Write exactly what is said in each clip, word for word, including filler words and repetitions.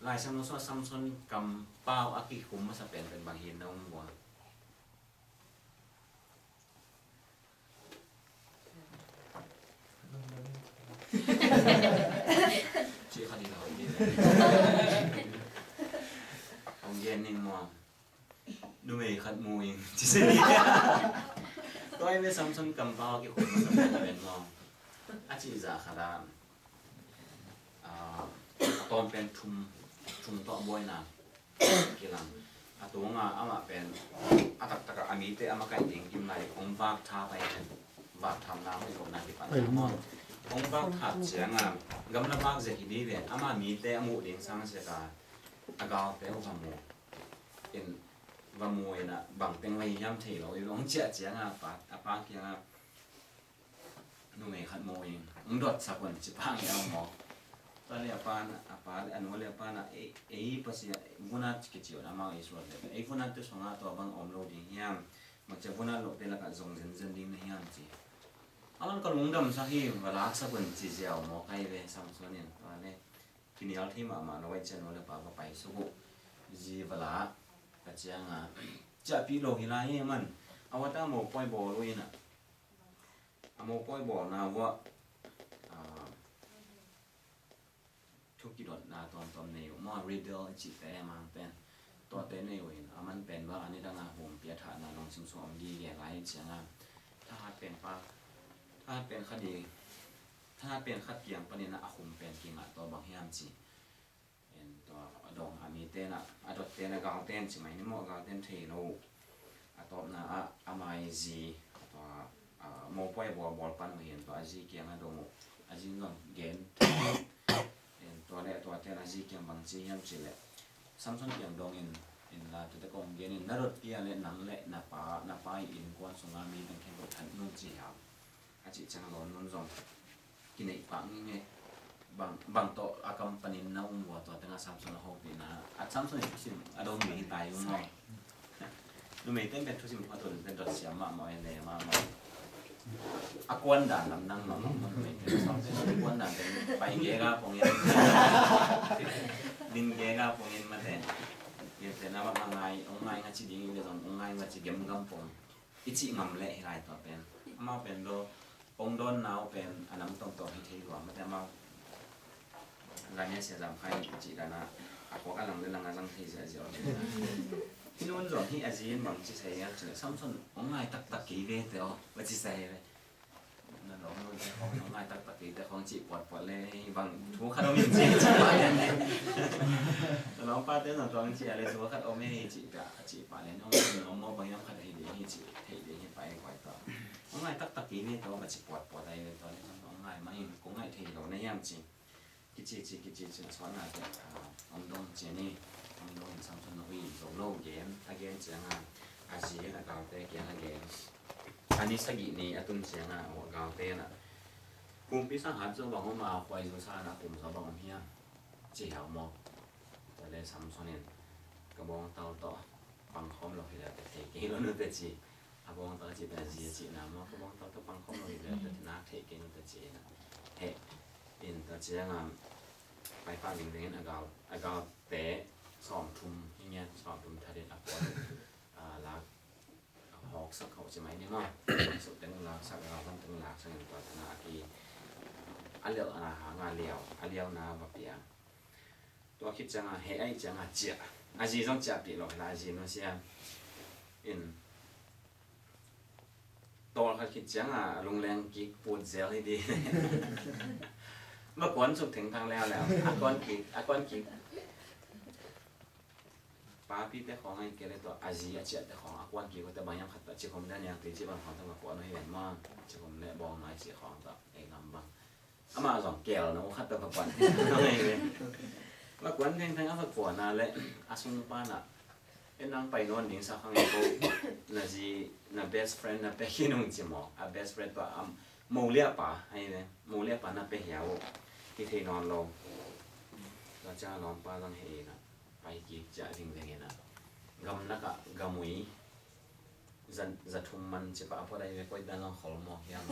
Lai Siangtho sungah Samson kampau a kikhum masa penpen bang hi na um bua. Cih khat hi lo hi. Hong gen ning maw. Numei khat mu ing ci se ni. Tua hi ve Samson kampau a kikhum masa penpen maw. A cih zah khat a, a tawm pen thum, thum tawh buaina kilang. A tunga amah pen a taktak a mite a makaih ding kim lai hong vak tha pai pen vak tham na hong i kona kipan na maw. Hong vak tha cianga gamla vak zia hi ni ve ama mite a muh ding sang sia ka a galte uh va mu in va mu in a bang teng va hi hiam thei lo i long ciah cianga a pa a pa kianga numei khat maw in hong dotsak un ci pah ngiau maw. Tua le a pa na a pa le a nu le a pa na ei ei pasia vuna kici un amau Israel le ei vuna te songa tua bang om lo ding hiam. Makcia vuna lo te lakah zong zenzen ding na hiam ci. Aman ka lungdamsak hi va laksak un ci ziau maw kai ve Samson in tua le kinial thei mahmah lo ai cia nu le pa va pai suk uh. Zi va la ka cianga ciahpih lo hi lai hi man a wata maw poi bawl uh in a a mawpawi bawlna vuah thu kidotna tuamtuam nei uh maw riddle i cihte mang pen tuate nei uh in a man pen bang a nidanga humpi a thahna lungsim sung om gige lai cianga thahat pen pa thahat pen khat i thahat pen khat kiang panin a hum pen kingah tawh bang hiam ci. En tua a dong a mi ten a a dot ten a gal ten ci mai ni maw a gal ten thei lo. A tawpna ah a mai zi tua a mawpawi a bualbual pan uh hin tua a zi kiang a dong uh a zi zong gen. En tua le tua ten a zi kiang bang ci hiam ci le Samson kiang dong in in la tete kong gen in na dot pia le nang le na pa na pa i innkuan sunga mi teng khen dot than nung ci hiam. A cih ciang a lawn nun zong kineih pah ngenge bang bang tawh a kam panin na um vua tua tengah Samson a hopihna a Samson in thusim a dong mi hi tai um maw. Numei ten pen thusim khuat un ten dot siam mahmah en le mahmah. A kuan dan lam nang mahmah maw numei ten Samson a kuan dan ten pai gega pong in din gega pong in mate. Gete na bak a ngai ong ngai nga ci ding i le zong ong ngai nga ci gemgam pong. I cih ngam leh hi lai tua pen amau pen lo ong dawn nau pen a nam tongtong hi thei lua mate amau. Gania sia zam khai i cih dana a kuak a lang le lang a zang thei zia zia ong. Hi nun zong hi a zin bang ci sai a cih le Samson ong ngai taktak kei ve te aw va ci sai ve. Na lawm nun te khong nong ngai taktak kei te khong cih puatpuat le bang thu khat om in cih cih pah lian le. Na lawm pa te na tuang cih a le thu khat om e cih pah cih pah lian ong ngai nong maw bang yam khat hi ding hi cih thei ding hi pa e koi ta. Nong ngai taktak kei ve to ka cih puatpuat ai ve to le nong ngai ma in kong ngai thei lo na hiam cih. Kici ci kici ci a suan a te a om dong ci ni. Om dong in Samson na hui zo lo gen a gen cianga a zi a galte kiang a gen. A ni sagih ni a tun cianga a galte na kumpi sang hat zo bang om a khuai zo sa na kum zo bang om hiam ci hiau maw. Tale Samson in ka bawng tal tawh pangkhawm lo hi le ka thei kei lo nu te ci. A bawngtal cih pen a zi a cihna maw ka bawngtal tawh pangkhawm lo hi ve ka nak theih kei nute cihna. Heh in ta cianga paipah vingvengin a galte sawmthum hi ngian sawmthum thatin a kuan lak a hawksak hawh ci mai ni maw. Suk teng laksak a galhon teng laksak in tua tana a ki a liau a hanga liau a liauna va piang. Tua khit cianga heh aih cianga ciah a zi zong ciahpih lo hela a zi nusia in tawl khat khit cianga a lungleng kik put zel hi di. Ma kuan suk thengthang leuleu a kuan kik a kuan kik papi te khawng a in kele tua a zi a ciah te khawng a kuan kik ute bang yam khat ta cikhum dan yang ti ci bang khawng ta ma kuan hi ven ma cikhum le bawng mai ci khawng ta ei ngam bang. Amah zong kel no khat tawh va kuan thengthang a hi ve. Va kuan thengthang a va kuan a le a sung pan ah en nang pai nawn ding sa khang ko na zi na best friend na pek hi nung ci maw a best friend tawh a mo liah pa a hi ve mo liah pa na pek hiau ki thei nawn lo. Tua ciang a lawmpa zong he in ah pai kik ciah vingveng in ah gamlak ah gamui Zan, za thum man ci pah a phot a hi ve koi dan zong khol mawk hiam.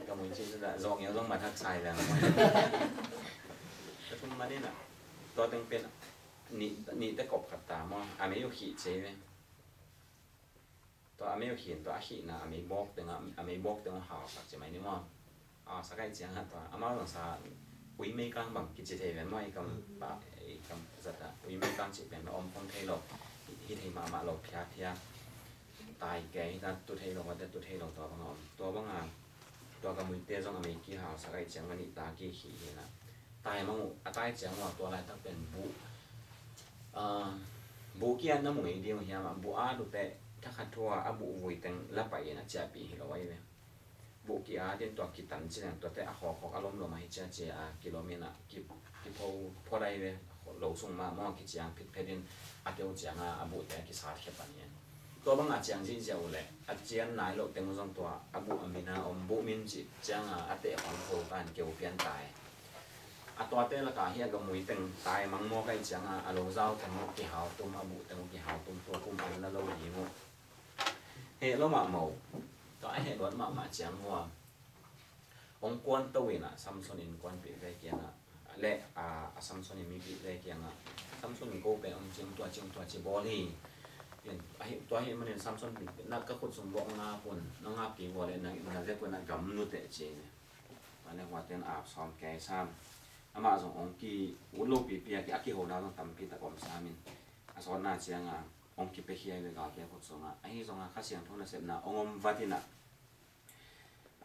Ka mun ci zan zawng hiam zong man hak sai ve. Za thum man in a Tua teng pen nih, nih te kop khat ta maw, a mei uh khih ci ve. Tua a mei uh khih in tua a khihna a mei bawk teng a, a mei bawk teng uh hausak ci mai ni maw. A, sa kai ciang a tua amau zong sa ui mei kang bang kici thei ven maw, i kam pa, i kam zat a ui mei kang ci pen om khong thei lo, hi thei mahmah lo, phia phia. Tai ke hi ta, tu thei lo, kate tu thei lo, tua bang a om. Tua bang a tua ka muite zong a mei kihausak ai ciang a nih ta kikhih hi na. Tai mang uh a tai ciang uh a tua laitak pen buh, ah, buh ki-at na mu ngei ding uh hiam a, buh at uh teh thakhat thu a a buh vui teng la pai in a ciahpih hi lo ai ve. Buh ki-at in tua kitan ci leng tua teh a khawkhawk a lomlom a hi cia cia a kilom in a ki, kipho pho dai ve. Lo sung mah maw kiciang phitphet in a keu ciang a a buh teh a kisat khia pan hi. Tua bang a ciang zihziah uh leh a cian nai loh teng uh zong tua a buh a min a om, buh min cih ciang a a teh khawng kho kan keu pian tai. A tuate lak a hi a gamui teng tai mang mawk ai ciang a a lo zau teng uh kihau tum, a buh teng uh kihau tum, tua kum an la lo ding uh. Heh lo mahmah uh. Tua a heh luat mahmah ciang uh a hong kuan to in a Samson in kuanpih ve kiang a, le a, a Samson in mipih ve kiang a, Samson in ko pen hong cing tua cing tua ci bawl hi. Ahi, tua ahih manin Samson na ka khut sung bawk na kun, na ngap kik uh leh na, na vek un a gam nu teh ci. Tua leh huaten ap sawm kei sam. Amah zong hong ki ut lopi pi a ki, a kihona zong tampi tak om sam in a sawtna ciang a hong kipiakhia hi ve galte khut sung a. Ahi zong a Kha Siangtho nasepna hong om vat in a,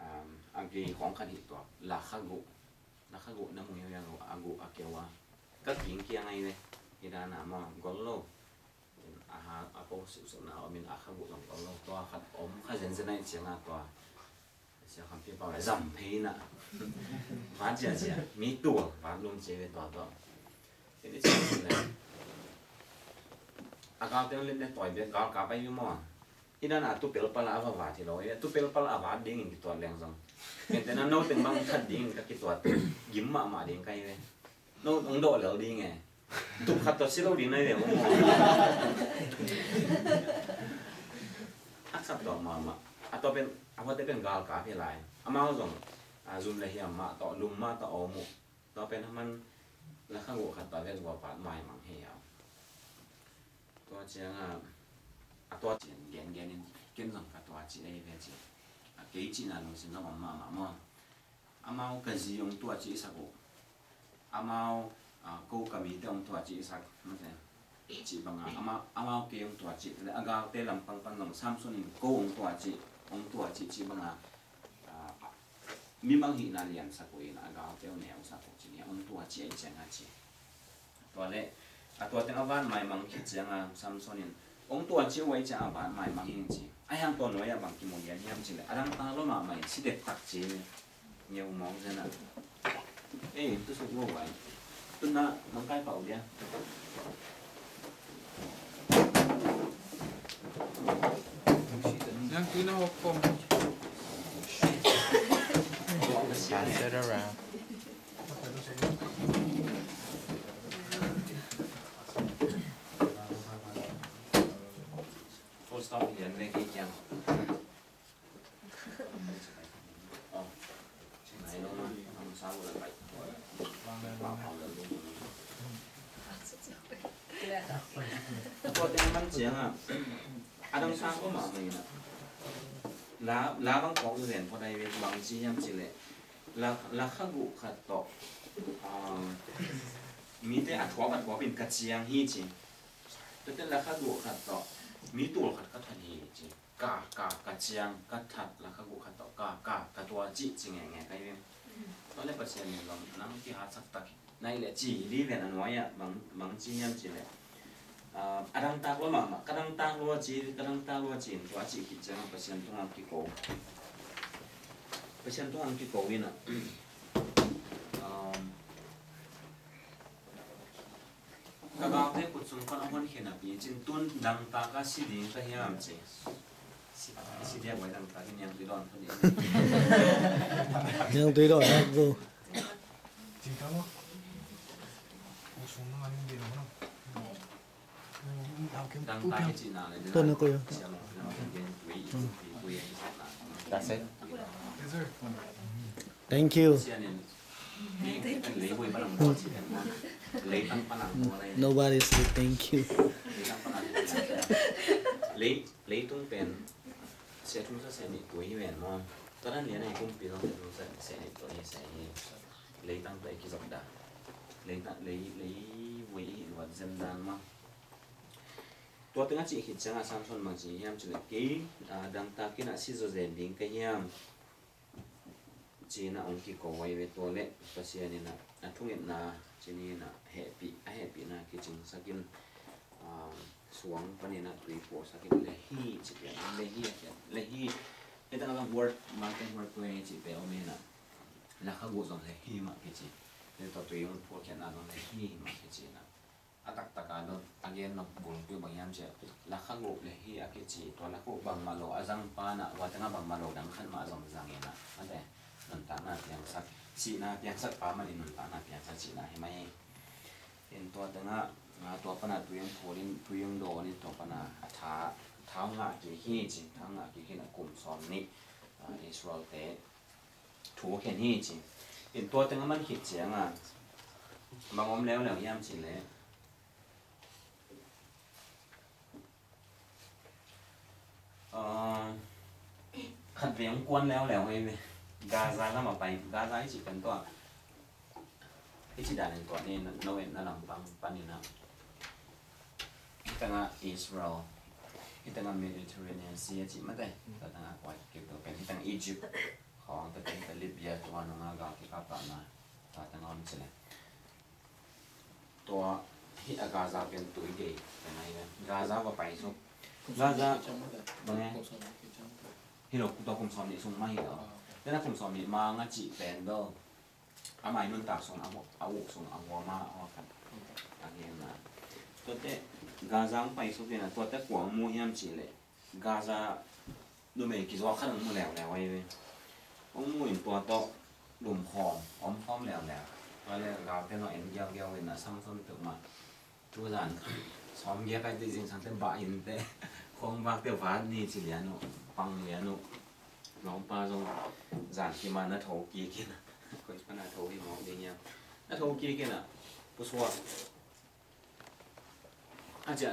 um, a gei khawng khat hi tua, la kha guh, la kha guh na mu hi a, a guh a keu a ka king kiang ai ve. Hi dan a maw gol lo. A ha, a ko sipsuk na om in a kha guh zong gol lo. Tua khat om kha zenzen ai ciang a tua Sia Khampi pau lai zam phei na. Van cia cia mi tua van lum cia ve tua tua. Tini cia le. A gal teng le ne toi be gal ka pai mi maw. Hi dan a tu pel pal a va va thi lo, tu pel pal a va ding in kituat leng zong. Ken tena no teng bang khat ding in ka kituat gim mahmah ding kai ve. No ong doh lel ding e. Tuk khat tawh si lo ding nai ve maw. Haksat tawh mahmah. A tawh pen a huate pen gal ka phe lai. Amau zong a zum le hiam mah tawh lum mah tawh om uh. Tua pen a man la kha guh khat tua ve zua pat maimang he a. Tua ciang a, a tua ciang gen gen in ken zong ka tua ci ei ve ci. A kei cihna lungsim zong om mahmah maw. Amau ka zi hong tua cihsak uh. Amau, a, ko ka mite hong tua cihsak mate. Cih banga amau, amau kei hong tua cih le a galte lampang pan zong Samson in ko hong tua cih, hong tua cih cih banga, a, mimang hihna liansak uh in a galte hong neusak uh cih ni hong tua cih a i ciang a ci. Tua le a tua teng a van maimang khit ciang a Samson in hong tua ci uh a i ciang a van maimang hing ci. A hiang tua nuai a bang kimu lian hiam ci le a dang ta lo mahmah in si dektak ci. Ngeu mawng zen a. Ei, tu suk lo vai. Tu na nang kai pau dia. Nang tu na hok kom. Pass it around. Full stop lian ve kei kiang. Tua teng man ciang a, a dang sang ko mahmah in a, la, la bang kong zen ko dai ve bang ci hiam ci le, la, la kha guh khat tawh, ah, mite a thuap a thuap in ka ciang hi ci. Tua teng la kha guh khat tawh mi tul khat ka that hi ci. Ka, ka, ka ciang, ka that, la kha guh khat tawh ka, ka, ka tua cih ci ngenge kai ve. Tua le Pasian in zong nang kihatsak tak nai le ci li ven a nuai ah bang, bang ci hiam ci le, ah, a dangtak lo mahmah, ka dangtak lo a ci, ka dangtak lo a ci in tua cih khit ciang Pasian tungah kiko. Pasian tungah kiko in a, um, ka galte kut sung pan a hon khen a pi cin tun dangtak a si ding ka hiam ci. Si, si dia guai dangtak in niang tui dawn kha ding. Niang tui dawn kha ding. Dangtak i cina le dangtak i cina. That's it. Thank you. Sian in, ni kan lei boi pa lang bawh ci kan. Leitang pan a ngua lai. Nobody say thank you. Leitang pan a ngua lai. Lei, leitung pen sia thum sa sia nih tui hi ven maw. Tua dan lian a i kumpi zong sia thum sa sia nih tui hi sia hi. Leitang tawh i kizop dah. Leitang, lei, leivui i luat zem dan maw. Tua teng a cih khit ciangah Samson bang ci hiam cih leh kei, ah, dangtak in ah si zawzen ding ka hiam? Ci-in ah hong kiko hi ve. Tua leh Pasian in ah a thungetna cih in ah hehpih, a hehpihna kicingsak in, ah, suang panin ah tui puaksak in Lehi ci pian, Lehi a kian, Lehi. Hih tengah zong word, Mangkang word tui cih pen om in ah, lakhaguh zong Lehi mah kici. Tua tui hong puakkhiatna zong Lehi mah kici in ah. A taktak a dot a gen nop bulpi bang hiam cih leh, lakhaguh Lehi a kici, tua lakhaguh bangmah lo a zangpa in ah, tua tengah bangmah lo dang khat mah zong zang in ah, mate, nuntakna piangsak, sihna piangsak pa mah in nuntakna piangsak sihna hi mah hi. In tua tengah, ah, tua pan a tui hong phul in, tui hong dawn in, tua pan a tha, tha hong ngah kik hi ci, tha hong ngah kik hi in ah kum sawm nih, ah, Israel te thu khen hi ci. In tua teng a man khit ciang a, bang om leuleu hiam cih leh, ah, khat vei hong kuan leuleu hi ve. Gaza lam a pai, Gaza i cih pen tua, i cih dan in tua ni, no en na lam pang pan in ah. Hih tengah Israel, hih tengah Mediterranean Sea a cih mate, tua tengah kua kik tua pen, hih tengah Egypt khawng, tua teng Libya tua nungah gal kikaptahna, tua tengah om cih leh. Tua hih a Gaza pen tui gei, tua nai ve. Gaza va pai suk. Gaza, bang e? Hi lo, tua kum sawm nih sung mah hi lo. Tena kum sawm nih mang a cih pen do. Amah i nuntak sung a, a uk sung a hua mah a hua khat a gen na. Tuate Gaza hong pai suk in a, tuate kua hong mu hiam cih leh, Gaza numei kizuak khat hong mu leuleu ahi ve. Hong mu in tua tawh lumkhawm, omkhawm leuleu. Tua leh galte nawh en giaugiau in a, Samson peuhmah. Tuzan sawmgiat kai teh zingsang teh bah in teh, khuang vak teh vat ni ci lian uh, pang lian uh. Lawmpa zong zan kim a na tho kik in a, koi pan a tho hi mawk ding hiam. Na tho kik in a, pusuak a ciah